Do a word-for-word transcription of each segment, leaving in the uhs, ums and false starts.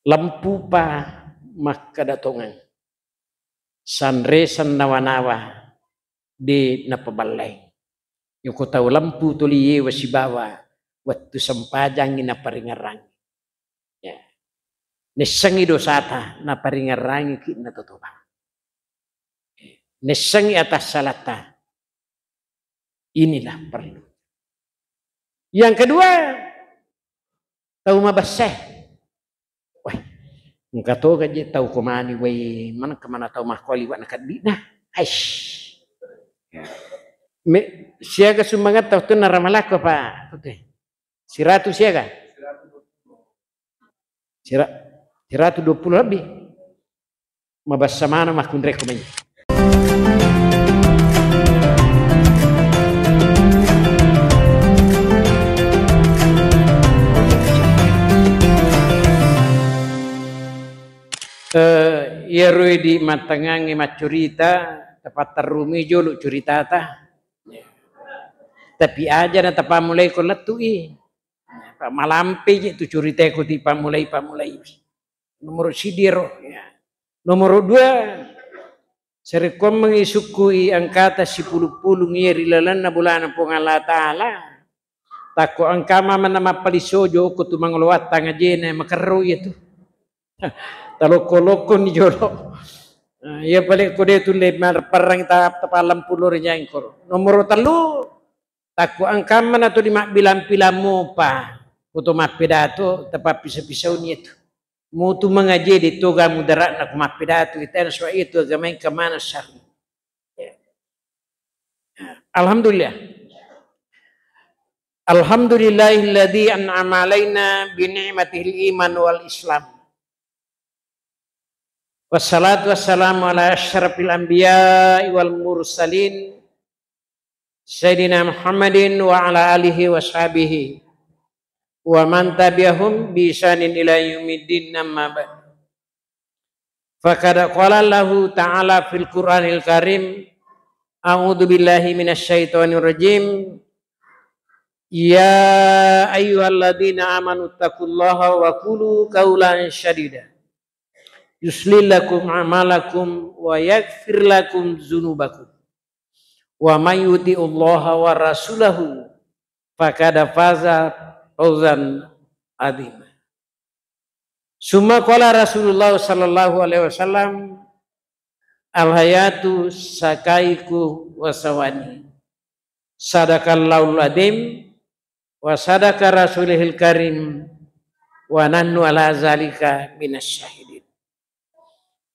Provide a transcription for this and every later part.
Lempupa makkeda tongeng, sanre sennawa-nawa de napaballai. Yoko tau lempu tuli yewa sibawa wettu sempajangngi naparingerrangi. Ya. Nessengngi dosata, naparingerrangi ki natotoba. Nessengngi atas salata. Inilah perlu. Yang kedua, tau mabesse. Wah, engka toga je tau komani, wai, mana kemana tau makko liwa na keddi na. Aish. Me, siaga sumbangan tau tu naramalako, Pak. Oke. Siratu siaga? Sira-, siratu dua puluh lebih. Mabassa maneng makkunrai ko mai. Eh, iyaro idi mattengangngi maccurita, tapatterrumi jolo curitata. Tapi aja na tapammulai ko lettu'i. Malampe je tu curitae ko tipammulai-pammulai. Nomoro siddi ro, ya. Nomoro dua, sarekkuammengngi sukkui engkata sipulung-pulung iya ri lalenna bolana Puang Allah Ta'ala. Takko engka mama na mappalisojo ko tu mangolo wattang ajena makerro iya tu. Talokko-lokko ni jolo. Nah, iya pale ko de tu le mar-, parang ta-, tapalempulori jangkor. Nomoro tellu, takko engka mana tu di mabbilang-bilang mopa, ko to mappedato, tapappisa-pisauni itu. Mutu mangaji di toga mudaratna ko mappidato, ita na soal itu agama yang kemana syar'i. Ya. Alhamdulillah. Alhamdulillahilladzi an'ama alaina bi ni'matihil iman wal islam. Wassalatu wassalamu ala asyrafil anbiya'i wal mursalin, Sayyidina Muhammadin wa ala alihi wa sahbihi wa man tabi'ahum bi ihsanin ila yaumiddin, amma ba'd. Faqad qala Allahu ta'ala fil Qur'anil Karim, a'udzu billahi minasy syaithanir rajim. Ya ayyuhalladzina amanu taqullaha wa qulu qaulan sadida. Yuslih lakum a'malakum wa yaghfir lakum dzunubakum. Wa may yuti'ullaha wa rasulahu faqad faza fauzan adzima. Summa qala Rasulullah sallallahu alaihi wasallam, "Al hayatu sakaiku wa sawani." Sadaqallahul adzim wa sadaqa rasulihil karim wa nahnu ala zalika minasy syahidin.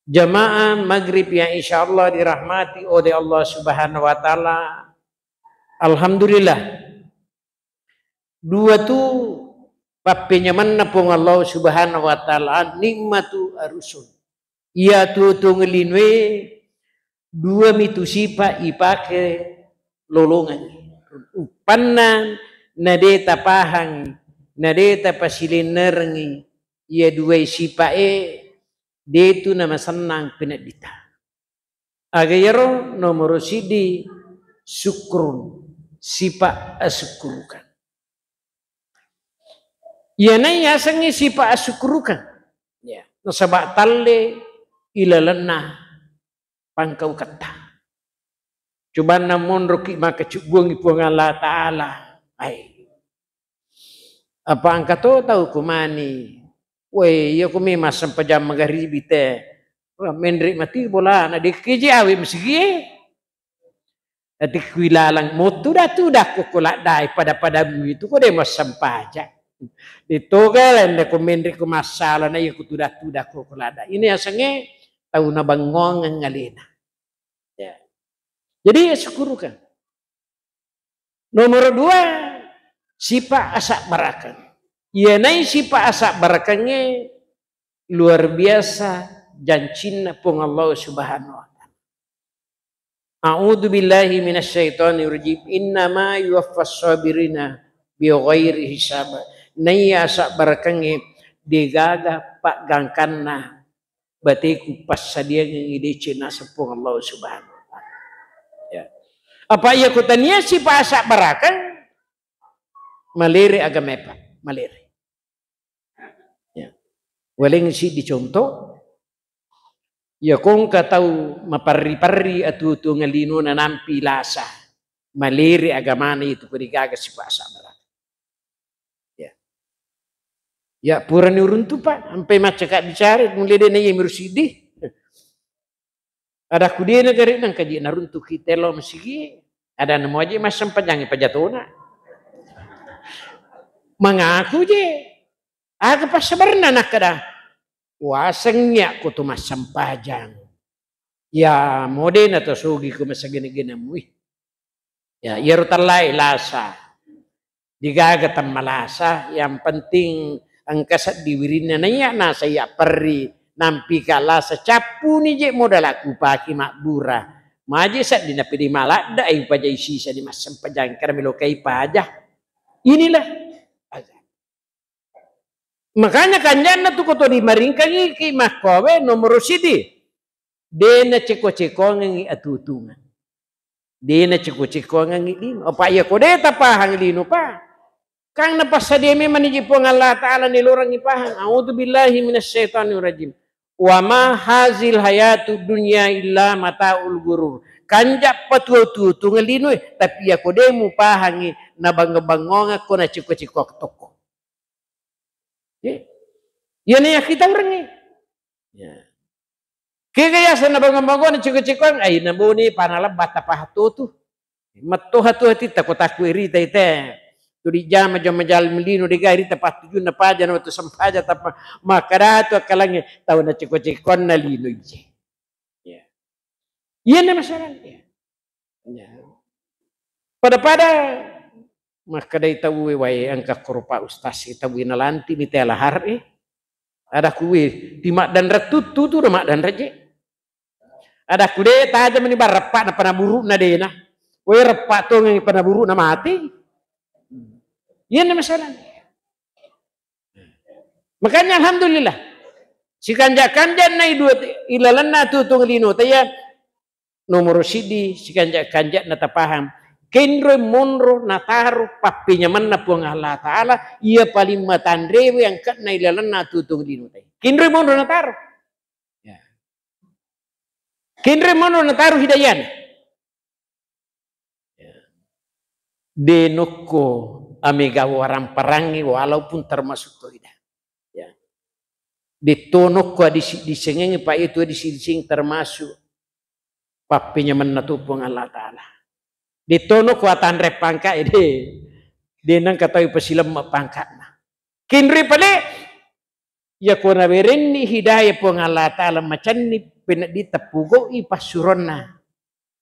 Jamaah maghrib yang insyaallah dirahmati oleh Allah Subhanahu wa Ta'ala. Alhamdulillah. Dua tu pappenyamenna Puang Allah Subhanahu wa Ta'ala, nikmatu arusun. Iya tu tu ngelinwe dua mitu sipa ipake lolongang. Uppanna na de tapahang, na de tapasilennerengi iya duai sipa e, de tu namasennang peneddita. Aga iyaro nomoro siddi, syukrun, sipa asukkurukang. Iyana yasengnge sipa asukkurukang. Ya, nasaba talle ilalenna pangkauketta. Cubanna monroki makacubbuangi Puang Allah Ta'ala. Ai. Apa engka to tau kumani, "Woi, iya kumi massempajang magaribi te. Wah, menre mati bolana, dekke je awe masigie." Ati kuilalang, "Mo tuda-tuda ko ko laddai pada-padamu itu ko de massempajang." Ditoga lenne ko menre ko massala na iya ku tuda-tuda ko ko laddai. Ini asengnge tau nabangongeng alena. Ya. Jadi, ya syukurkan. Nomor dua, sipa asabbarakeng. Iyanai sipa asabbarakengnge luar biasa jancinna Puang Allah Subhanahu wa Ta'ala. A'udzu billahi minasy syaithanir rajim. Innama yuwaffas sabirina bighairi hisab. Naiya asabbarakengnge degaga paggangkanna bateku passadiangengngi deceng naseng Puang Allah Subhanahu wa Ta'ala. Ya. Apa iya kutania sipa asabbarakeng, malere agamae, Pak, malere. Ya. Weleng siddi contoh, iya ko engka tau maperri-perri atuo-tuongeng linona nampi lasa, malere agamana itu ko degaga sipasabbarang. Ya. Ya, purani uruntu, Pak, ampai macca ka bicara, mulai dena iya miru siddi. Ada ku dena gare nang kaji naruntuki telo masigi. Ada namo aja massempajang pajatona. Mangaku je. Aga passabarenna nakkeda. Wasengngi ko tu massempajang. Ya, modena to sugi ku masagene-genemui. Ya, iyaro tellai lasa. Digaga temmalasa, yang penting engka seddi wirinna naiya nasa iya perri, nampika lasa cappuni je modala kupake mabbura. Maje seddi napede maladda ai pajai sisa di massempajang karena melokai paja. Inilah. Makanya kanjanna tu ko to dimaringkangi ki makkowe nomoro sidi. De naceko-cekongengi atutungeng. De naceko-cekongengi lino. Apa iya ko de tapahang lino, Pak. Kang napassadia memang niji Puang Allah Ta'ala nilorangi pahang. A'udzubillahi minasyaitonirrajim. Wa ma hazil hayatu dunya illa mataul gurur. Kanja patuo-tuo tu ngelino, tapi iya ko de mupahangi, nabangga-banggonga ko naciko-ciko tokko. Ye. Iya ne yakkita urengnge. Ya. Kega yaseng nabangga-banggonga naciko-cikoang, ai naboni panalebba tapahatu tu. Mettoha tu hatitta ko takku irita ite. Tu dijama jama jal melino dega irita pattujunna paja na wettu sempaja tappa makkadatu akkalangnge tau naciko-cikonna lino ije. Ya. Iyana masalah. Ya. Ya. Pada-pada makkedai tauwe wae engka koro Pak Ustaz e tauwe nalanti mi tela har e. Ada kuwe ti maddanra tuttu tu na maddanra je. Ada ku de tajam ni bareppa na panaburukna dena. Wae reppa tongeng panaburukna mati. Iyana masalah. Makanya alhamdulillah. Sikanja-kanja na idua ilalenna tutung lino taya nomoro sidi sikanja-kanja na tapaham. Kenroi monro nataro pappenyamenna Puang Allah Ta'ala iya paling matanrewe angkatna ilalenna tutung lino taya. Kenroi monro nataro. Ya. Kenroi monro nataro hidayana. Ya. De nokko amega waramparangngi walaupun termasuk toida. Ya. De to nokko adisi-, disengengi Pak itu adisi-, diseng termasuk pappenyamenna tu Puang Allah Ta'ala. De to nokko atanre pangka e de. De nangka tau pasilemme pangkatna. Kenroi pale Iya ko nawerenni hidayah Puang Allah Ta'ala macenni peneddi teppugo'i passuronna.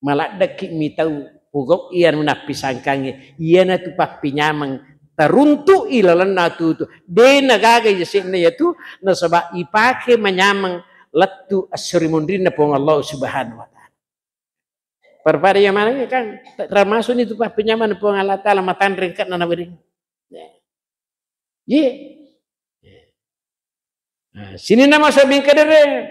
Maladdekki mi tau pugau'i anu nappisangkangnge. Iyanatu pappinyameng taruntu'i lalenna tutu. De nagaga yase'na yatu nasaba ipake manyameng lettu esso ri munrinna Puang Allah Subhanahu wa Ta'ala. Parpada iya maneng kan termasuk ni tu pappinyameng Puang Allah Ta'ala matanre engkana nawerengnge. Ye. Nah, sininna masa bingkedere.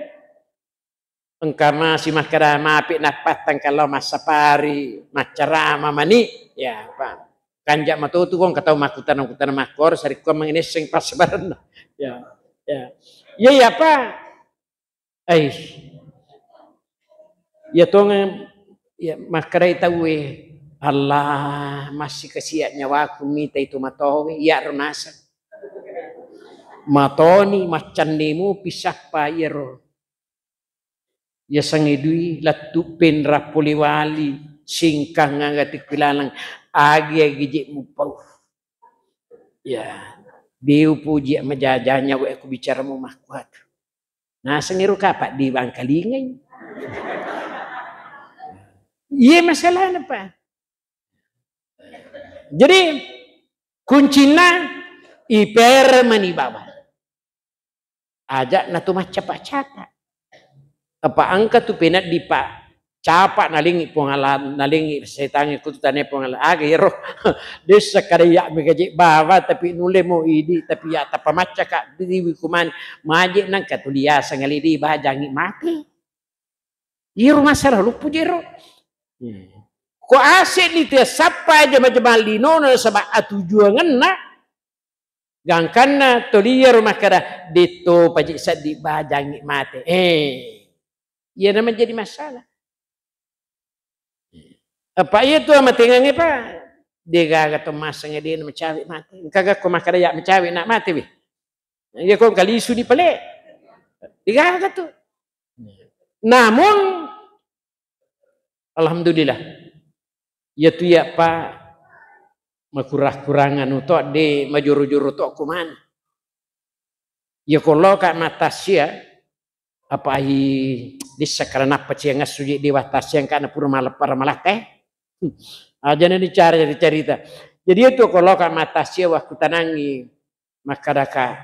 Engka masi makkeda mapi nappattang kalau massapari maccarama mani. Ya, Pak. Kanja matotu kong katau makkutana-kutana makkoro sarikko mengenesseng passabarenna. Ya. Ya. Ya, ya, Pak. Ai. Iya tongeng, iya makkedai tauwe, "Allah, massikasiya nyawaku mitai tu matowe, iyaro naseng." Matoni maccannimu pisappa iyaro. Yasengnge dui lettu penra pole wali, singkang aga tikku laleng, agi-agi je mupau. Ya, de upoji majaja nyawa ku bicaramu makkuatu. Naseng ero kapa di bangkalingai. Iye masalahna, Pak. Jadi kuncinna ipere mani bawang. Aja na tu maccapa-capa. Apa engka tu peneddi pa capa nalengi Puang Allah, nalengi setangnge kutu tane Puang Allah. Aga ero dessa kada ya megaje bawa tapi nulle mo idi tapi ya tapamacca ka diwi kumani maje nangka tu liasa ngalidi bajangi mati. Iro masalah luppu jero. Ko ase ni te sappa jama-jama lino nasaba atujuangenna. Gangkanna toli iyaro makkada, "Detto paji seddi bajangngi mate." Eh, iyana menjadi masalah. Apa iya tu amatengangnge, Pak? Degaga to masengnge de na mecawe mate. Engkaga ko makkada ya mecawe na mate we. Iya ko engka lisu di pale. Degaga tu. Namun alhamdulillah. Iya tu ya, Pak, makurang-kurang anu to de majoro-joro to ko mana. Iya ko loka matassia, apa ai dissa kala nappa cia ngassu je dewa tassia engka na pura maleppara malatta, eh. Aja na dicara jadi carita. Jadi itu ko loka matassia wakkutanangi makkadaka,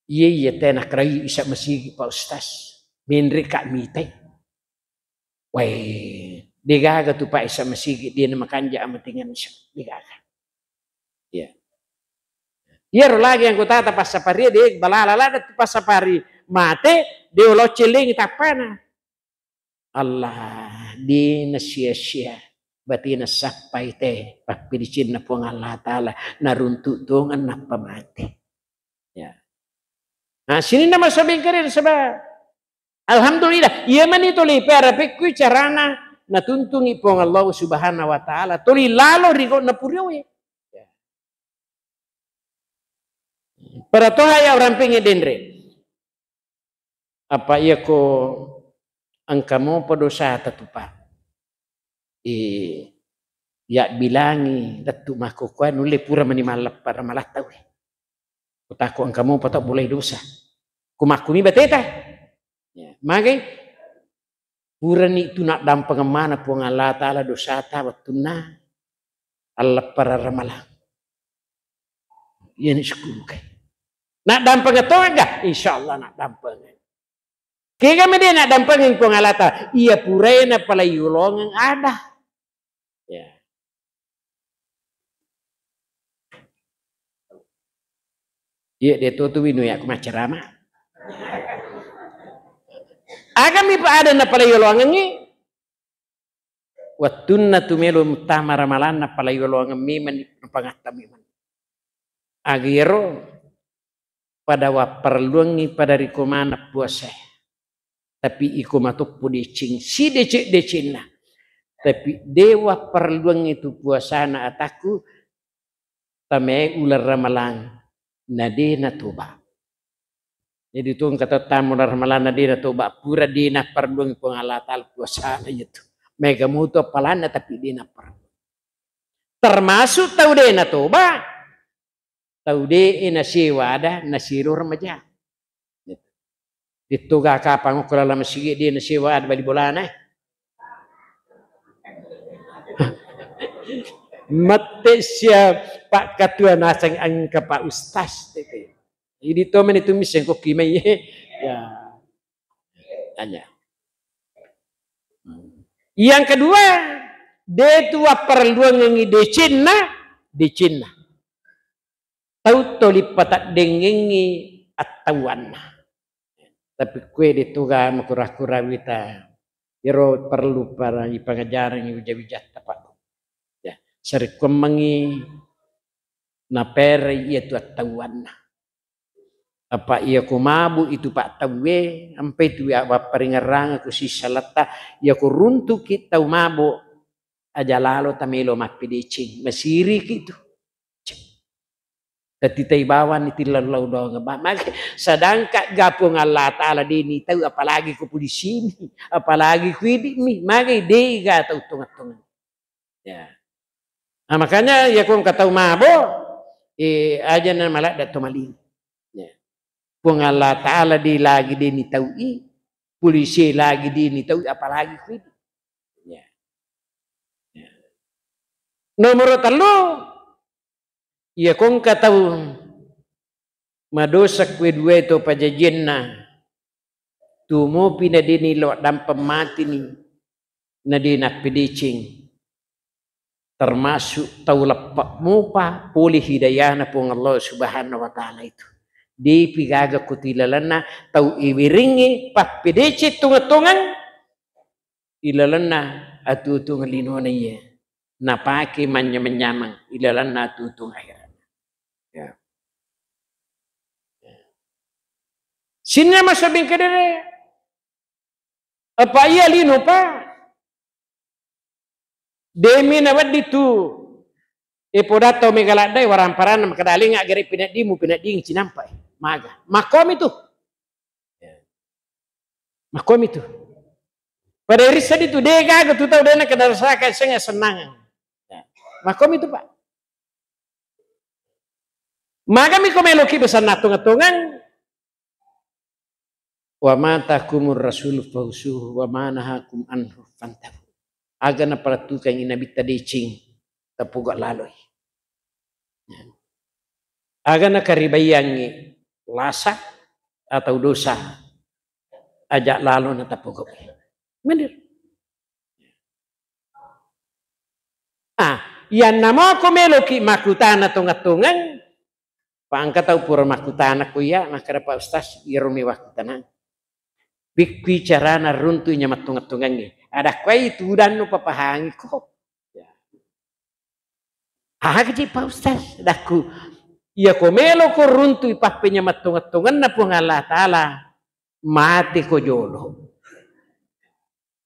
"Iya, iya, tena kerai isa masigi, Pak Ustaz. Menre ka mitai." Wai, degaga tu Pak isa masigi, dia na makanja amatengan isa. Degaga. Ya. Iyaro lagi anggotata passapari de balala lada tu passapari mate, de olo cellengi tappana. Allah, de na sia-sia. Berarti na sappai te pappidicinna Puang Allah Ta'ala, naruntu tongeng nappa mate. Ya. Nah, sininna masobing keren sebab alhamdulillah, iya mani tuli pera pekkui carana natuntungi Puang Allah Subhanahu wa Ta'ala. Tuli lalo ri gonna purioe. Ya. Para toha ya orang pengen denre. Apa iya ko engka mopa dosata tu, Pak? Eh, ya bilangi lettu makkokkoe nulle pura mani malleppa ramalatta we. Kutako engka mopa to boleh dosa. Kumakkumi bateta. Ya, magai purani tu naddampengeng mana Puang Allah Ta'ala dosata wettunna alleppara ramalang. Iyani sukkurukai. Naddampengeng to aga? Insyaallah naddampengeng. Kega mede naddampengeng Puang Allah Ta'ala? Iya purae napalai yolongeng ada. Ya. Iya, de to tu winu ya, aku maccarama. Agami pa ada napalai yoloangengi. Wettunna tu melo muttama ramalanna palai yoloangeng memang pangatta memang. Agero pada wapparelluangngi pada riko maneng puasae. Tapi iko matoppo deceng, sideceng-decenna. Tapi de wapparelluangngi tu puasana atakku, tamai uleng ramalang, na de natoba. Jadi tu engka tau tamu uleng ramalang na de natoba, pura de napparelluangngi Puang Allah Ta'ala puasana itu. Mega mutu appalanna tapi de napparelluang. Termasuk tau de natoba, tau de e nasewa ada, nasiro remaja. Dittoga kapang okko lala masigi de nasewa ada bali bolana, eh. Mette sia Pak Ketua naseng engka Pak Ustaz tete. Idi to meni tu miseng ko kimai, eh. Ya. Tanya. Yang kedua, de tu wapparelluangengi decenna, decenna. Tau toli pataddengengngi attauanna. Tapi kue de toga makura-kura wita. Iro perlu para ipangajarangi wija-wijatta, Pak. Ya, sarekkuammengi naperei iya tu attauanna. Apa iya ko mabuk itu, Pak, tauwe, ampai tu ya wapparingerrangeng ku sissalatta, iya ko runtuki tau mabuk, aja lalo tamelo mappedeceng, masiriki tu. Tatitai bawang ni tillau-lau doang. Ba-, mage, sedangkan ga Puang Allah Ta'ala de ni tau, apalagi ko polisi mi, apalagi ko idi mi, mage de ga tau tongang-tongang. Ya. Nah, makanya ya ko engka tau mabo, eh, aja na maladda to maling. Ya. Puang Allah Ta'ala de lagi de ni tau i, polisi lagi de ni tau i, apalagi ko idi. Ya. Ya. Nomor tellu, iya ko engka tau madosa kue dua to pajajianna, tu mopi na de ni lo dampeng matini, na de nappedeceng, termasuk tau leppa mopa pole hidayana Puang Allah Subhanahu wa Ta'ala itu. Depi gaga ko tilalenna tau iwiringngi pappedeceng tongeng-tongeng, ilalenna atutung linona iye napake manyameng-nyameng ilalenna atutung akhirat. Ya. Sininna masobbing kedere. Apa iya lino, Pak? Demi na wedding tu. E, poda tau mega ladde waramparanna makkeda, "Alengnga gare pineddimu, pineddingi cinampa e." Maga. Makkomi tu. Makkomi tu. Pada irissa di tu, de gaga tu tau de na keda rasaka sengnga sennangang. Makkomi tu, Pak. Magami ko meloki besanna tongeng-tongeng. "Wa ma atakumur rasul fahuzuhu wa ma nahakum anhu fantahu." Aga napalettukangngi Nabitta deceng, tapoga laloi. Aga nakaribaiyangngi lasa atau dosa, aja lalo natapogau'i. Menir. Ah, yanna moko meloki makkutana tongeng-tongeng, Pa engka tau pura makkutana ko iya, makkeda, "Pak Ustaz, iyaro mi wakkutanang. Pikkui carana runtu'i nyamattongeng-tongengnge?" Ada kuai tudannu papahangi ko. Ya. Aga ji, Pak Ustaz, dakku, iya ko melo ko runtu'i pappenyamattongeng-tongenna Puang Allah Ta'ala, mate ko jolo.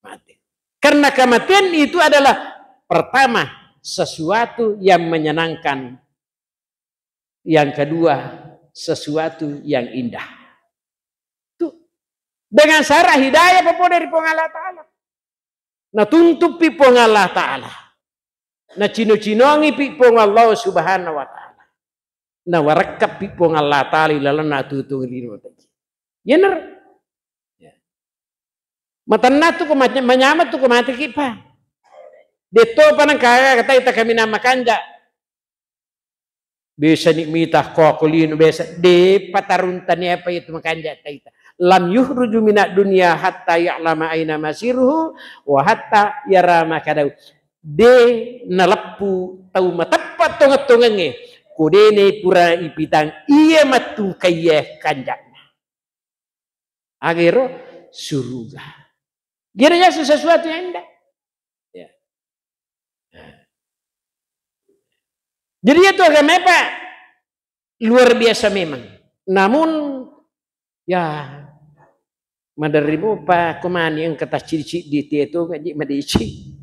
Mate. Karena kematian itu adalah pertama sesuatu yang menyenangkan. Yang kedua, sesuatu yang indah. Tuh, dengan syarat hidayah papoda ri Puang Allah Ta'ala. Natuntupi Puang Allah Ta'ala. Nacino-cinongipi Puang Allah Subhanahu wa Ta'ala. Nawarekkappi Puang Allah Ta'ala ilalenna atutung lino. Yenner. Ya. Matenna tu ko ma-, manyameng tu ko mateki pa. Detto pa nengka taita kaminang makanja. Biasa ni mita ko aku lino biasa, de patarung tania pa itu makanja taita. Lam yukhruju minad dunya hatta ya'lama aina masiruhu wa hatta yara ma kadau. De naleppu tau mateppa tongeng-tongengnge, ko dene pura ipitang iya mattungkaiye kanja'na. Agero suruga. Gere yasu sesuatu yang indah. Ya. Jadi itu agama apa? Luar biasa memang. Namun ya, maderri mopa komani engka taccidi-cidi tieto ngaji madeci.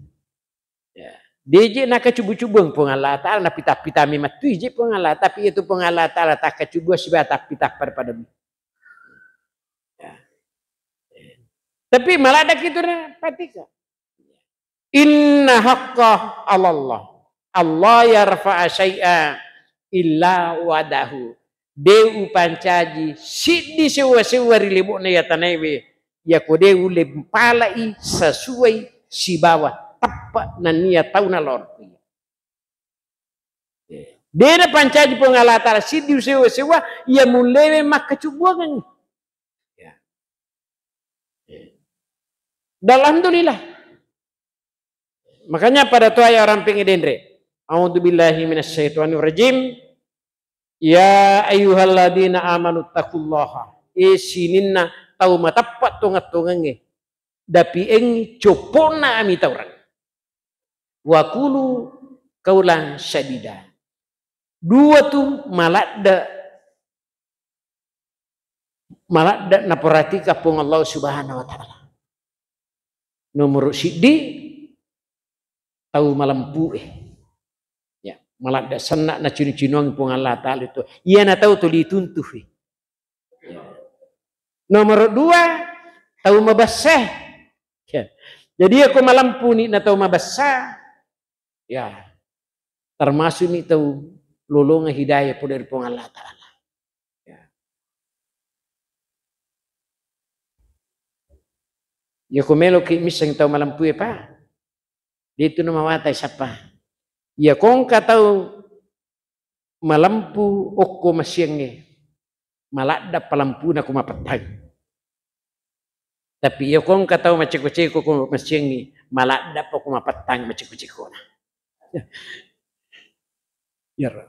Ya. Deje nakacubu-cubuang Puang Allah Ta'ala, napita-pitami mattui je Puang Allah, tapi itu Puang Allah Ta'ala takkacubuang siba tapita pada-pada. Ya. Tapi maladaki tu na patika. Inna haqqa 'alallah, Allah yarfa'a syai'a illa wadahu. De upancaji siddi sewwa-sewwa ri lebo'na iya tanaewe, yako de ulle mpalai sesuai sibawa teppa nennia tau nalorokku iya. De napancaji Puang Allah Ta'ala siddi sewwa-sewwa iya mullewe makkacubbuangengngi. Ya. Dan alhamdulillah. Makanya pada tu aya orang pengen denre. A'udzubillahi minasyaitonirrajim. Ya ayyuhalladzina amanu taqullaha. E sininna tau mateppa tongeng-tongengnge. Dapiengngi coppona ami taurang. Wa qulu qaulan sadida. Dua tu maladde, maladde naperhatika Puang Allah Subhanahu wa Ta'ala. Nomor siddi, tau malempu e. Ya, maladde senna nacino-cinoang Puang Allah Ta'ala itu. Iya na tau tuli tuntu e. Nomor dua, tau mabessa. Ya. Jadi, iya ko malempuni na tau mabessa, ya, termasuk ni tau lolonga hidayah pole ri Puang Allah Ta'ala. Ya. Iya ko meloki misseng tau malempu e, Pak. De tu na mawata sappa. Iya ko engka tau malempu okko masiengnge, maladde palempuna ko mapettang. Tapi iya ko engka tau maceko-ceko ko masiengnge, maladde pa ko mapettang maceko-cekona. Iyaro.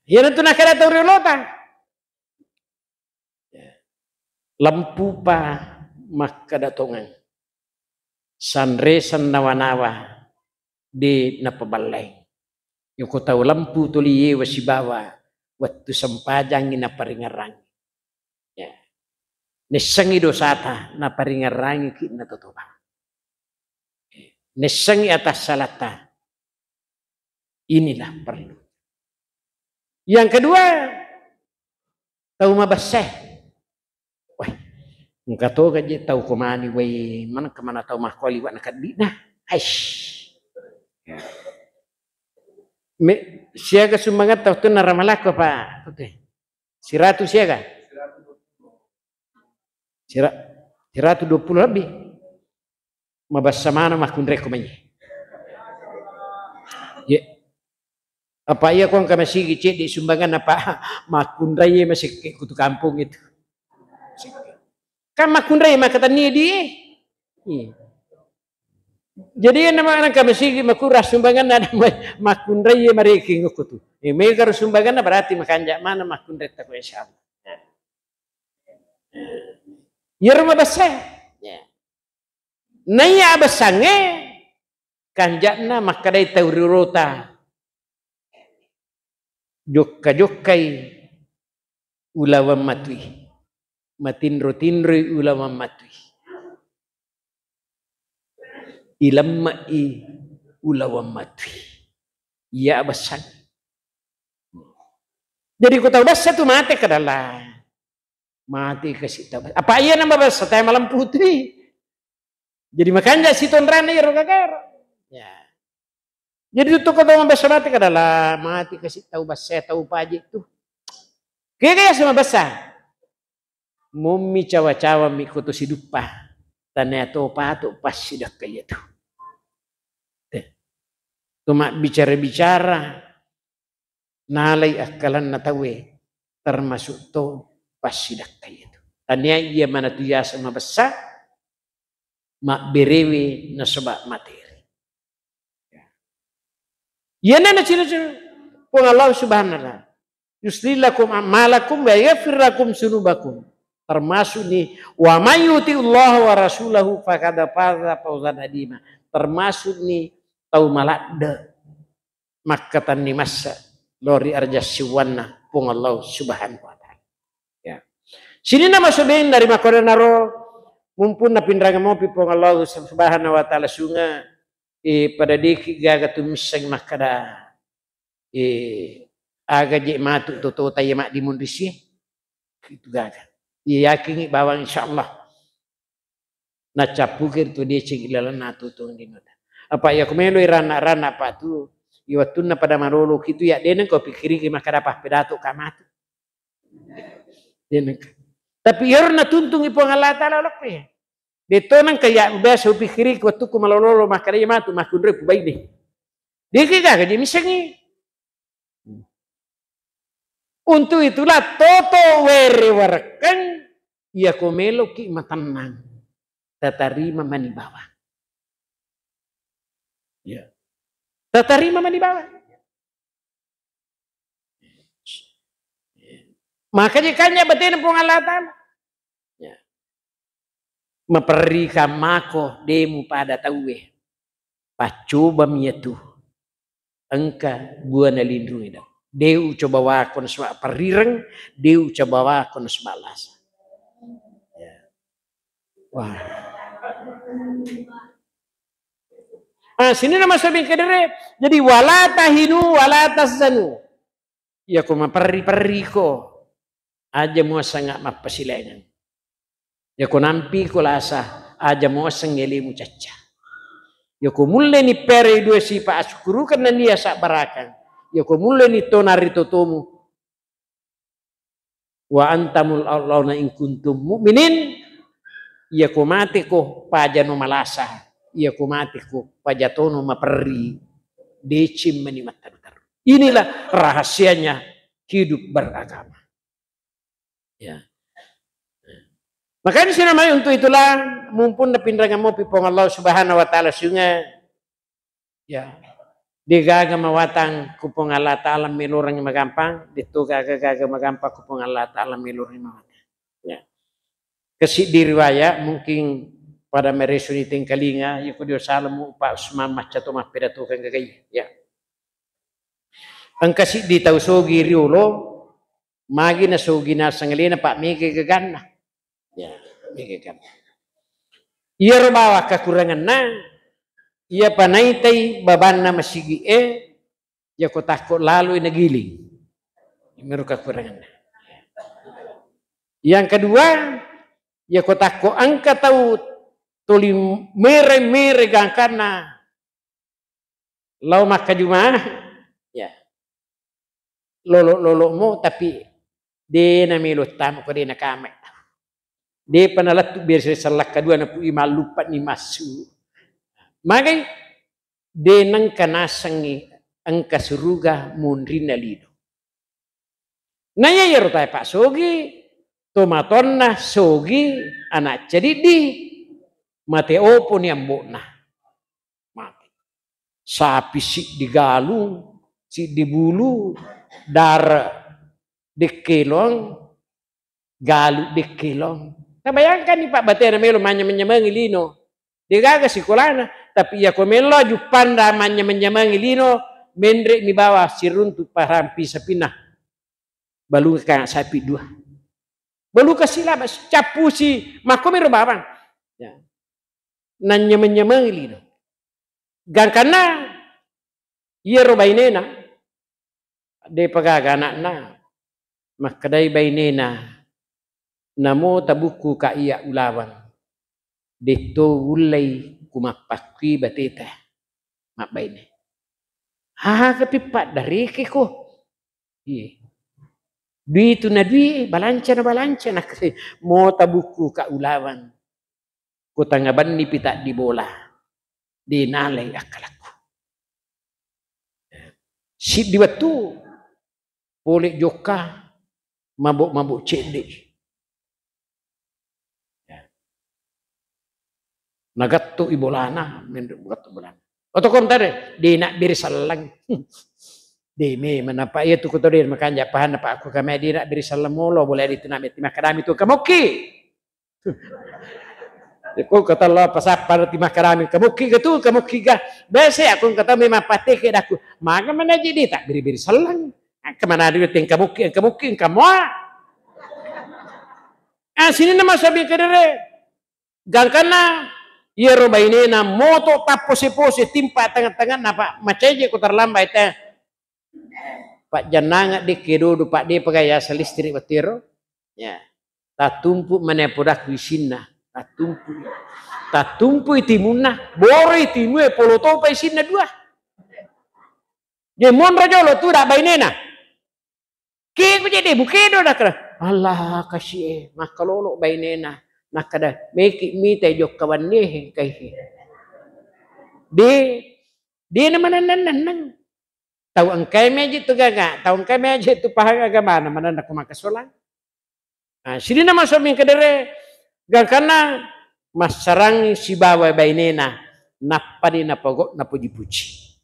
Iyaro tu nakkeda tau riolota. Lempupa makkeda tongeng. Sanreseng nawa-nawa de napaballai. Yoko tau lempu tuli yewa sibawa wettu sempajangngi naparingerrangngi. Ya. Nessengngi dosata, naparingerrangiki natotoba. Nessengngi atassalatta. Inilah perlu. Yang kedua, tau mabesse. Wah, engka toga je tau ko mani, wai, manengka mana tau makko liwa' na keddi'na. Aish. Me, siaga sumbangan tau tu naramalako, Pak. Oke. Siratu siaga? Sira-, siratu dua puluh lebih. Mabessa mana makkunrai ko manye. Ye. Apa iya ko engka masigi cedde sumbangan apa makkunrai masekke kutu kampung itu. Kan makkunrai maka tania di. Iya. Jadi yang nama engka masigi makura sumbangan ada ma-, makkunrai mareking kutu. Eh, mega sumbangan berarti makanja mana makkunrai tako insyaallah. Iyaro mabessa. Ya. Naiya abessangnge kanja'na makkedai tau riolota, jokka-jokkai ulaweng matui, matinro-tinroi ulaweng matui, ilemme'i ulaweng matui. Iya abessang. Jadi ko tau bessa tu mate kadala. Mate kasi tau bessa. Apa iya nama bessa tae malempu tui. Jadi makanja sitonrana iyaro gagaro. Ya. Jadi tuttu ko tau mabessa mate kadala mate kasi tau bessa tau paje tu. Kega ya sama bessa. Mommi cawa-cawa mi ko to siduppa. Tania to pato passidakka iya tu. Te. To mabbicara-bicara nalai akkalanna tauwe, termasuk to passidakka iyatu. Tania iya manatu yaseng mabessa, mabberewe nasaba materi. Iyana nacino-cino Puang Allah Subhanahu wa Ta'ala. Yuslih lakum a'malakum wa yaghfir lakum dzunubakum. Termasuk ni, wa may yuti'illah wa rasulahu faqad faza fawzan azima. Termasuk ni tau maladde makkatenni massa lao ri arja siuwanna Puang Allah Subhanahu wa Ta'ala. Ya. Sininna masobeng dari makkodanaro, mumpung napinrang mopi Puang Allah Subhanahu wa Ta'ala sunge, eh, pada deki gaga tu misseng makkada, eh, aga je matu toto taya maddimun risi. Itu gaga. Iya yakingi bawang insyaallah. Naccappuki ritu deceng ilalenna atuo-tuong linota. Apa iya ko meloi ranna-ranna patu, iya wettunna pada maloloki tu iya deneng ko pikkiriki makkada pappedato ka matu. Deneng. Tapi iyaro natuntungi Puang Allah Ta'ala lokko ya. Detto nengka iya biasa upikkiriki wettukku malololo makkada iya matu makkunrai pubaine. Deki gaga je missengi. Untuk itulah toto were warekkeng, iya ko meloki matennang, tatarima mani bawang. Ya. Tatarima mani bawang. Maka je kanya batena Puang Allah Ta'ala. Ya. Maperri kammako de mupada tauwe. Paccobami iyatu. Engka buana linrungi dau. De ucoba wako nasaba perrireng, de ucoba wako nasaba lasa. Ya. Wah. Ah, sini nama sabing kedere. Jadi wala tahinu, wala tahzanu. Iya ko maperri-perri ko. Aja muaseng mappasilaingeng. Yako nampiko lasa, aja muaseng elemu cacca. Yako mulleni perei dua sipa asukkurukeng nennia sabbarakang. Yako mulleni tona ri totomu. Wa antumul a'launa in kuntum mu'minin. Yako mateko pajano malasa. Yako mateko pajatono maperri. Deceng mani mattaru-taru. Inilah rahasianya hidup beragama. Ya. Makanya sinamai untuk itulah mumpung napinrang mopi Puang Allah Subhanahu wa Ta'ala sunge. Ya. Degaga mawatang ku Puang Allah Ta'ala meloreng magampang, detto gaga-gaga magampang ku Puang Allah Ta'ala meloreng mawatang. Ya. Kesiddi riwayat mungkin pada meresuni tengkalinga, yako dio salemu Pak Usman macca to mappedato kan gagai. Ya. Engka siddi tau sogi riolo, magi nasogi naseng alena, Pak, mega gaganna. Ya, mega kan. Iyaro bawang kakurangenna, iya panaitai babanna masigi'e, yako takko laloi nagiling. Iyaro kakurangenna. Yang kedua, yako takko engka tau tuli mere-mere gangkanna, lao makkajuma, ya. Lolo-lolomo, tapi de namelo tama ko de nakame. De pa nalettu biasa sellakka dua napu mallupa ni massu. Magai de nengka nasengi engka suruga munrinna lino. Naiya iyaro tae pa sogi, tomatonna sogi, anak cediddi, mate opo ni ambo'na. Mate. Sapi siddi galung, siddi bulu, dare dekkelong, galu dekkelong. Tabayangkanni, Pak, batena melo manyameng-nyamengi lino. Degaga sikolana, tapi iyako melo juppanda manyameng-nyamengi lino, menre mi bawa siruntu parampi sapina. Balukang sapi dua. Balukang silaba, cappusi, makkomiro bawang. Ya. Nanyameng-nyamengi lino. Gangkanna iyaro bainena, depa gaga ana'na, makkedai bainena, namo tabukku ka iya ulaweng, detto ullei ku mappakkui bateta, mabbaine. Aga pi paddareke ko. Iye. Dui tu na dui, balanca na balanca, na mo tabukku ka ulaweng. Ko tangnga benni pi taddi bola, de nalai akkalakku. Siddi wettu pole jokka mabok-mabok cedde. Nagatto i bolana, menre gatto bolana. Otokon tare, de nabbere selleng. De memang napa iya tu ko to de makanja pahanna pa aku kame de nabbere selleng molo boleh di tena meti makkadami tu kamokki. Ko kata lo apa sappa ti makkarami, kamukki ga tu, kamukki ga. Bese aku kata memang pateke daku. Maga mana jadi tak biri-biri selang. Kemana dia teng kamukki, kamukki kamoa. Ah, sini nama sabi kedere. Gangkana iyaro bainena moto tappose-pose timpa tengah-tengah napa maceje ko terlambat teh. Pajjannangeng dekke dodo, Pak, de pegaya yaseng listrik wettu ero. Ya. Tattumpu mane podakku isinna. Tattumpu. Tattumpu timunna, boroi timue polo topa isinna dua. Je monro jolo tu da bainena. Ke ku je de bukedo da kala. Allah kasie, makkalolo bainena. Nakkada meki mita jokka wanne he kai he. De, de na manennang-nennang. Tau engkai meji tu gaga, tau engkai meji tu pahang agamana, manenna ko makasolang. Nah, sidina maso mingkedere, gangkanna massarangi sibawa bainena, nappani napogo, napuji-puji.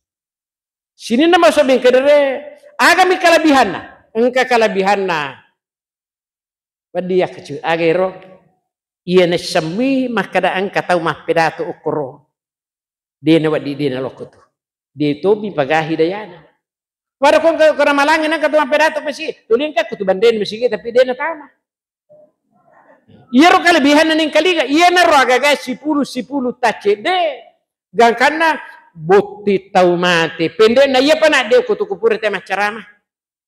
Sidina maso mingkedere, agami kalabihanna, engka kalabihanna. Wedding yakkecu, aga ero? Iya naissemmi makkeda engka tau mappedato okkoro. De nawedding, de nalokko tu. De tomi pagahi dayana. Pada ko engka, ko ramalangi nengka tu mappedato masi, tuli engka ko tu bandeng masigi tapi de natama. Iyaro kalebihanna nengkalinga, iyanaro agaga sipulu, sipulu taccedde, gangkanna botting tau mate. Pendekna iya pa nadde ko tu kupura te maccarama.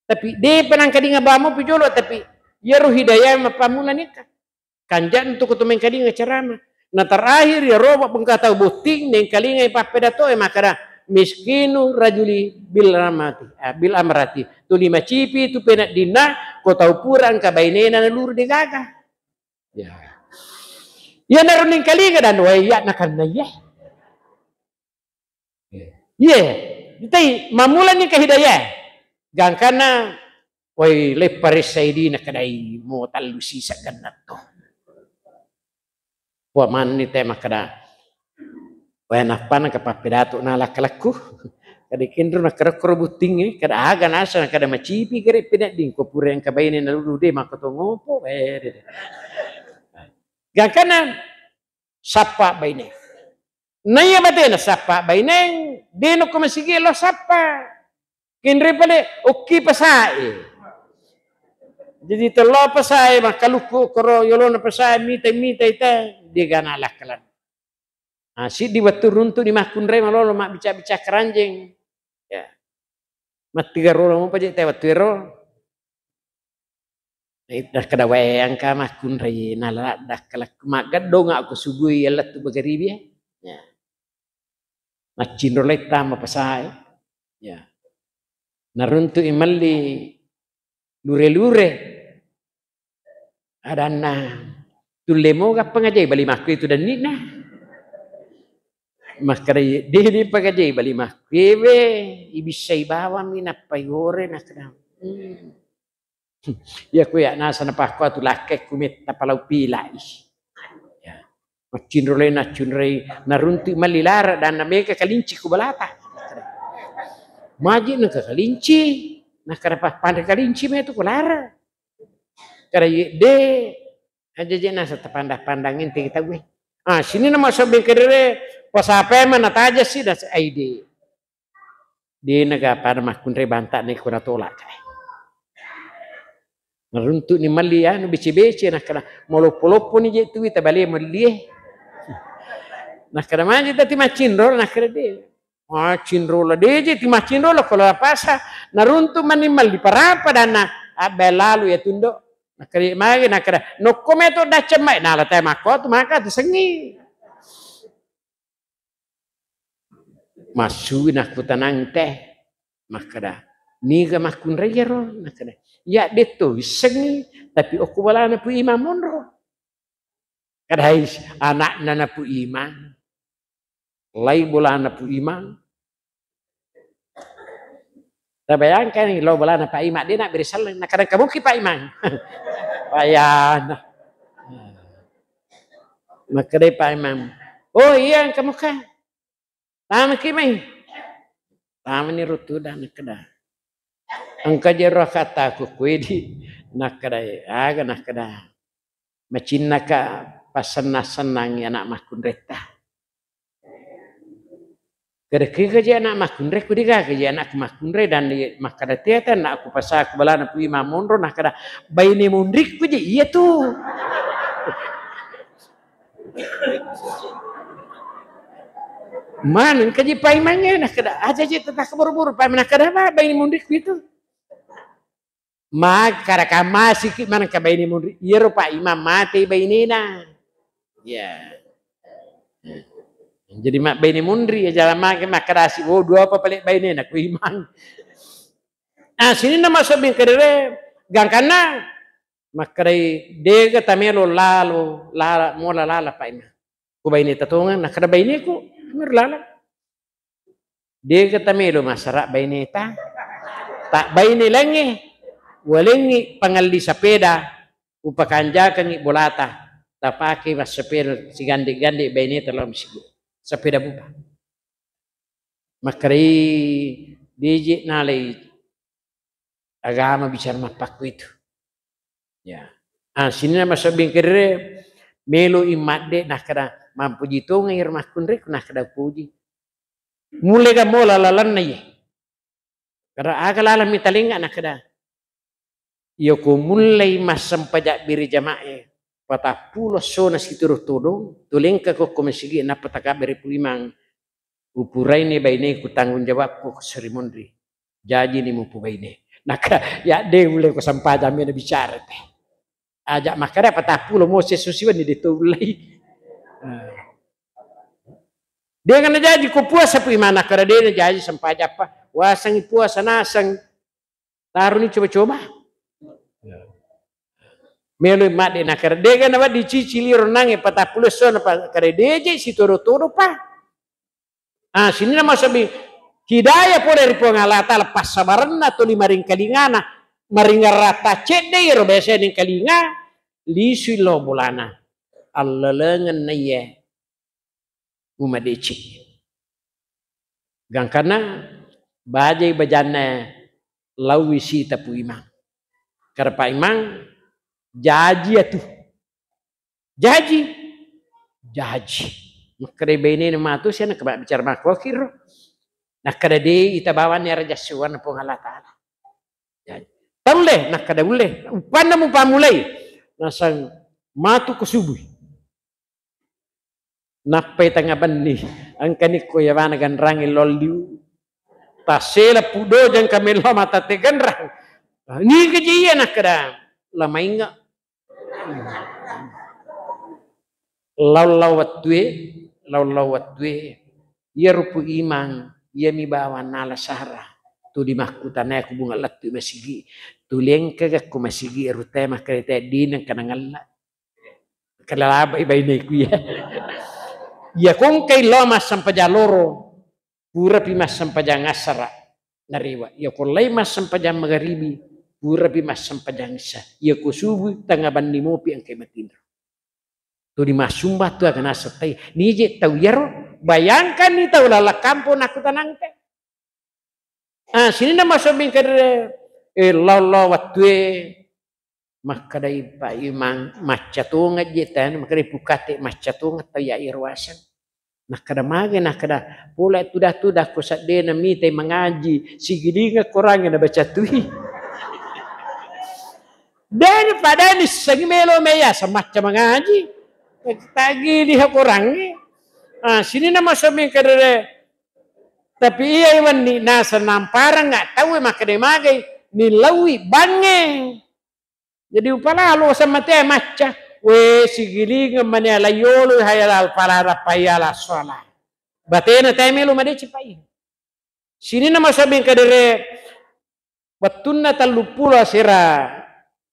Tapi depa nangkalinga bamo pi jolo, tapi iyaro hidayah mappammula nikka. Kanja'na tu ko to mengkalinga carama. Na terakhir iyaro bengka tau botting nengkalingai pappedato e makkada miskinu rajuli bil ramati, ah, bil amrati. Tuli macipi tu peneddinna ko tau pura engka bainena naluru degaga. Ya. Iyanaro nengkalinga dan wai ya nakanna iya. Iye, itai mammulani ke hidayah. Gangkanna, woi, leppa ressa idi nakkedai mo tallu sisa gennetto. Wa manni te makkeda, wai, nappana ke pappedato na lakkalakku. Kada kenro na kerokkoro buttingnge, kada aga nasa na kada macipi gere penedding ko pura engka baine nalulu de makko to ngopo, eh, de, de. Gangkanna, sappa baine. Naiya batena sappa baineng, de nokko masigi lo sappa. Kenre pale okki pasae. Jadi tello pesae makkalukku koro yolona pesae mita-mita ita degana lakkalan. Ah, siddi wettu runtu di makkunrai malolo mabbica-bica keranjeng. Ya. Mattiga rolo mopa je te wettu ero. Nakkeda wae engka makkunrai nala dakkalakku maggeddong aku subui lettu bagaribi ya. Ya. Maccinro letta mapasae. Ya. Naruntu i melli lure-lure. Adanna, tulle moga pangajai bali makku itu danni'na. Makkeda, dede pangajai bali makku ewe, ibissai bawammi nappa igore nakkeda. Hmm. Iya ku ya nasa napakku atu lakkekku metta palau pilai. Ya. Maccinrolai naccinroi naruntu malli lara dan mega kalinci ku balata. Maji nengka kalinci, nakkeda pa panre kalinci metu ku lara. Kada ye de aja je nasa tapandang-pandang inti kita gue. Ah, sini nama sobbing kedere pasapai mana taja sih das aide. De'na ga pada makkunrai banta'na iko natolak. Naruntu'ni malli anu bece-bece nakkeda, maloppo-lopponi je tu ita bale mallie. Nakkeda, maji tati maccinro, nakkeda de. Maccinro la deje ti maccinro la kola pasa. Naruntu' mani malli parapa dana abbe lalu ya tundo. Nakkeda magi nakkeda, nokko meto dacce mai nala te makko tu maka tu sengi. Massui nakkutanang teh, makkeda, niga makkunrai iyaro? Nakkeda, iya detto wissengngi, tapi okko bolana Pu Imang monro. Kadai anakna na Pu Imang, lai bolana Pu Imang. Tabayangkan lo bolana Pak Imang, de nabbere selleng, nakkeda kamuki Pak Imang. Payana. Makkedai Pak Imang, oh iya engka muka. Tamaki mai. Tamani rutuda nakkeda. Engka jero kataku kuidi nakkeda aga nakkeda. Macinnaka passenna-sennangi anak makkunretta. Kada kega je anak makkunre, ku digaga je anak makkunre dan makkeda tiata anak ku pasaku balana Pu Imang monro nakkeda baine monrikku je iya tu. Maneng kaji paimangnge nakkeda aja je tetap buru-buru paimang nakkeda apa baine monrikku itu. Makkeda kammasiki maneng ka baine monri. Iyaro Pak Imang mate bainena. Ya. Jadi mak baine monri ya jalan make makkedasi, oh dua apa pale bainena ku Imang. Ah, sininna masobbing kedere gangkanna makkedai dega tamelo lalo lala mola lala Pak Imang. Ku baineta tongeng nakkeda baineku mero lala. Dega tamelo massara baineta. Tak baine laingnge, walengngi pangelli sepeda, upakanjakengngi bolata, tapake massepeda sigande-gande baineta lao masigi. Sepeda bupa. Makkedai deje nalai agama bicara mappakku itu. Ya. Ah, sininna masobbing kedere melo i madde nakkeda mampuji tongeng iro makkunreku nakkeda puji. Mulle ga mola lalenna iye. Kada aga laleng mitalengnga nakkeda. Iyako mullei massempajang biri jama'e patappulo essona situru todong, tulengka kokko masigi nappa takabbere Pu Imang, upuraini baineku tanggung jawabku ko seri monri. Jajini mupu baine. Nakkeda ya de ulle ko sempajang mena bicara te. Aja makkeda patappulo mo sesso siwenni de to ullei. Dengan najaji ko puasa Pu Imang nakkeda de najaji sempajang pa. Wasengngi puasa naseng. Taruni coba-coba. Melo madde nakkeda dega nawedding cicili ro nangnge patappulo essona pa kada deje sitodo-todo pa. Ah, sininna masobbing hidayah pole ri Puang Allah Taala passabarenna tuli maringkalingana, maringerrata cedde iyaro biasa nengkalinga, lisui lao bolana. Allalengeng naiye umadeceng. Gangkanna bajai bajanna laui sita Pu Imang. Kada Pak Imang jaji atu. Jaji. Jaji. Makkeda bainena matu sia nakkeda bicara makkokiro. Nakkeda de ita bawanni ara jassuwanna Puang Allah Taala. Jaji. Taulle, nakkeda ulle. Uppanna mupammulai. Nasang matu ko subui. Nappai tengnga benni, engkani ko yawana ganrangnge lolliu. Tassela pudojeng ka mello matatte ganrang. Niga je iya nakkeda, la mainga. Lau-lau wettue, lau-lau wettue, iya rupu imang, iya mi bawang nala sahara. Tuli makkutanai ku bunga lettu masigi. Tuli engkaga ko masigi rutai makkarita dina kana ngella. Kalalabai baineku iya. Iya kongkai lao massempajang loro, purapi massempajang assara narewa. Iya ko lai massempajang magaribi, purapi massempajang isya. Iya ko subuh tengnga benni mopi engkai matinro. Tuli massumba tu aga naseng tai. Nije tau iyaro, bayangkanni tau lala kampong nakkutanangka. Ah, sininna masobbing kadere, eh, lao-lao wettue, makkedai Pak Imang, macca tongeng je tanu, makkedai pukate macca tongeng tau iya iro aseng. Nakkeda mage, nakkeda pola tuda-tuda ko seddena mitai mangaji, sigilingeng korangnge nabaca tui. Dan padani sengi melo meya semacca mangaji. Tagi liha korangnge. Ah, sininna masobbing kadere, tapi iya wenni nasa namparang nggak tahu makkeda magai, nilaui bangnge. Jadi upalalo sammatea macca, we sigilingeng mani ala yolo hayala al falah, hayala sholah. Batena tae melo madeceng pai. Sininna masobbing kadere, wettunna telluppulo asera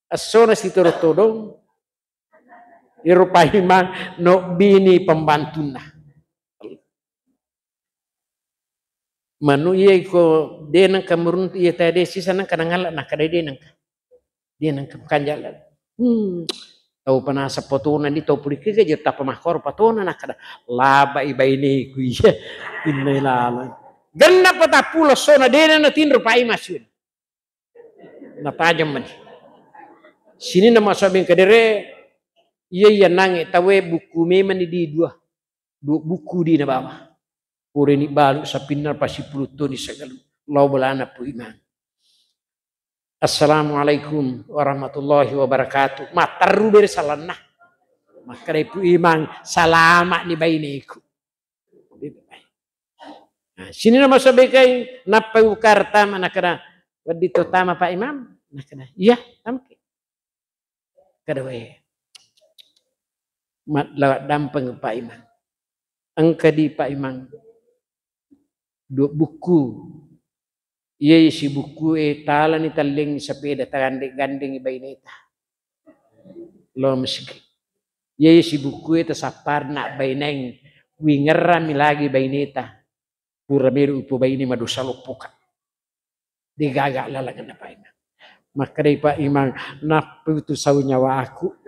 essona sitodong-todong, iro Pak Imang nobbini pembantunna. Manu iya iko deneng kamuruntu iya tadi sisa nang kana ngala nakkeda deneng. Dia nengka kanjala. Hmm. Tau panasa potona ni tau puliki ke je tapa makor potona nakkeda. Labai baineku iya. Inna ilala. Genna patappulo sona dena na tinro pai masun. Na tajam mani. Sininna masobbing kadere iya iya nange tawe buku memang ni di dua. Dua buku di na bawa. Pureni balu sapinna pasipulutoni sagalu. Lao balana Pu Imang. Assalamualaikum warahmatullahi wabarakatuh. Matteru bere salanna. Makkedai Pu Imang, salama ni baineku. Nah, sininna masobbing kai, nappai ukar tama nakkeda, wedding to tama Pak Imam? Nakkeda, iya, tamaki. Kada wae. Mat-, lewat dampeng Pak Imang. Engka di Pak Imang. Dua buku. Iya isi buku e talani tallengi sepeda tagandeng-gandengi baineta. Lo meski. Iya isi buku e tasapparna baineng. Wingerrami lagi baineta. Pura meru upobaine madosa loppoka. Degaga lalengenna Pak Imang. Makkedai Pak Imang, napputu sau nyawaku.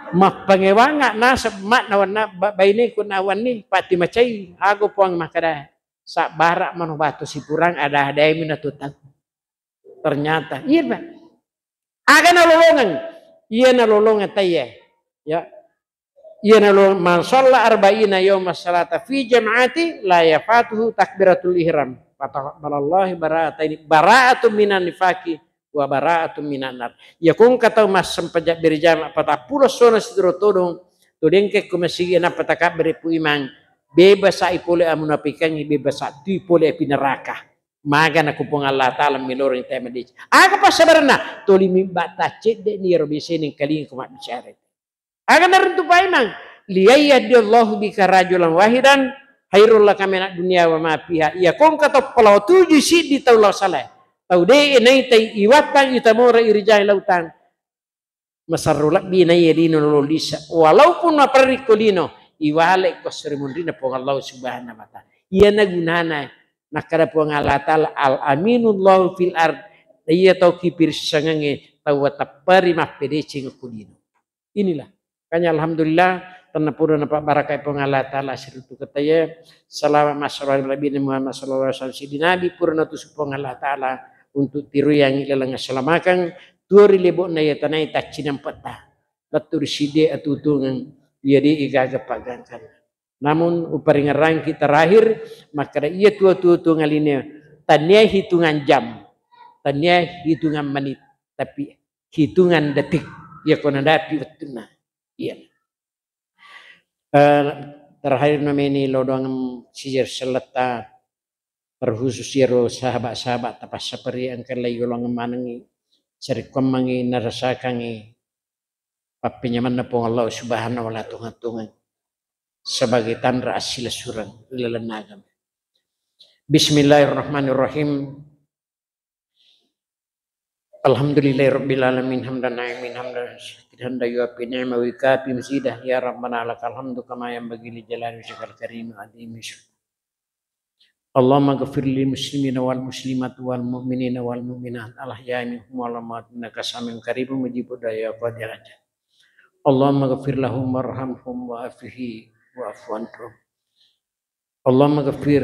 Mappangewanga naseng mak nawanna ba-, baineku nawanni pati macai. Ago Puang makkeda, sabbara mano batu sipurang ada-adaimi natutang. Ternyata, iya, Pak. Aga nalolongeng? Iya nalolongeng taiya. Ya. Iya nalolongeng, "Man shalla arba'ina yauma shalata fi jama'ati la yafatuhu takbiratul ihram. Fataqabbalallahu bara'ataini, bara'atun minan nifaqi wa bara'atun minan nar." Iya kongka tau massempajang berjamaah patappulo sona sitoro todong, to dengke ko masigi nappa takabbere Pu Imang, bebasa i pole amunafikangi, bebasa tui pole api neraka. Maga nakko Puang Allah Ta'ala miloreng tama deci. Aga passabarenna? Toli mibba taccedde ni ero biasai nengkalinga ko mabbicara. Aga naruntu Pak Imang? Liyayyadiyallahu bika rajulan wahidan khairul laka minad dunya wa ma fiha. Iya kongka tau palawa tuju siddi tau lao salai. Tau de naitai iwattang itamora irijai lautang. Masarro lebbi naiya lino nalolisa. Walaupun maperrikko lino, iwale ko seri munrina Puang Allah Subhanahu wa Ta'ala. Iyana gunana nakkada Puang Allah Ta'ala, "Al-aminullahu fil ard." Iya tau kipirissangengnge tau watepperi mappedeceng ko lino. Inilah. Makanya alhamdulillah, tenna pura napabbarakai Puang Allah Ta'ala siruntu kataye. Salawat massalamu ala Nabi Muhammad sallallahu alaihi wasallam. Siddi Nabi pura natusu Puang Allah Ta'ala untuk tiruyangi laleng assalamakeng, tuo ri lebo'na iya tanai taccineng petta. Lettu ri siddi atutungeng iya di igaga paggangkan. Namun uparingerrangki terakhir, makkada iya tuo-tuo ngaline Tania hitungan jam, tania hitungan menit, tapi hitungan detik. Iya ko nadapi wettunna. Iya. Eh, terakhir nameni lodong sijer seletta, terkhusus iyaro sahabat-sahabat tapassapari engka lai yolong manengi, sarekkuammengi narasakangi pappenyamanna Puang Allah Subhanahu wa Ta'ala tongeng-tongeng sebagai tanra assilessureng ri lalenna agama. Bismillahirrahmanirrahim. Alhamdulillahi rabbil alamin, hamdan naimin, hamdan syakirin, hamdan yuafi ni'mahu wa yukafi mazidah. Ya Rabbana lakal hamdu kama yanbaghi li jalali wajhikal karim wa azimi sultanik. Allahumma ghfir lil muslimina wal muslimat wal mu'minina wal mu'minat al ahya'i minhum wal amwat innaka samiun qaribun mujibud du'a ya qadiyal hajat. Allahumma ghfir lahum warhamhum wa afihi wa'fu anhum. Allahumma ghfir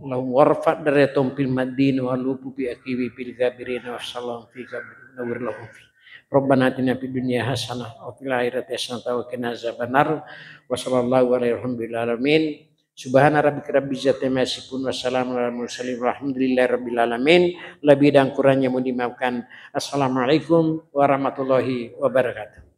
lahum warfa' darajatahum fil mahdiyyin wa alhufhum fi aqabihim fil ghabirin wa sallam fi qabri nawwir lahum fi. Rabbana atina fid dunya hasanah wa fil akhirati hasanah wa qina azabannar. Wa sallallahu alaihi wa sallam alamin. Subhana rabbika rabbil izzati amma yasifun wa salamun alal mursalin walhamdulillahi rabbil alamin. Lebih dan kurangnya mohon dimaafkan. Assalamualaikum warahmatullahi wabarakatuh.